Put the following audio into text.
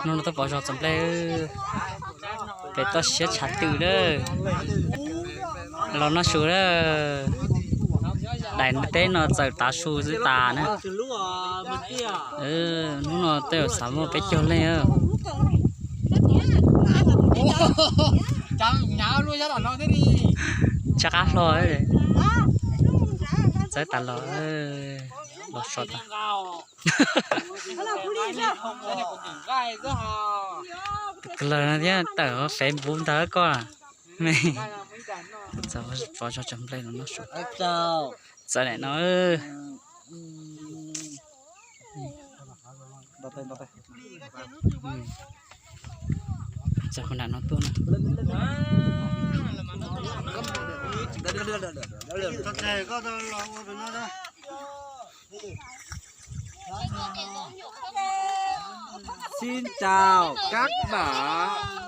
Hnub no tuaj pov zog txog nplej, pem toj siab tshav twm lawm. Los noj su lawm. Daim teb no txawm tav su xwb tas na. Hnub no tej zaum xav muaj peb caug leej. Tshaj qab hlo. Txawb tas los, los so tas. Kawg lawm thiab, tawm Facebook ntag koj. Txog pov zog txog nplej no, txawm daim no. Txog qhov nram no tuaj na. Xin chào các bạn.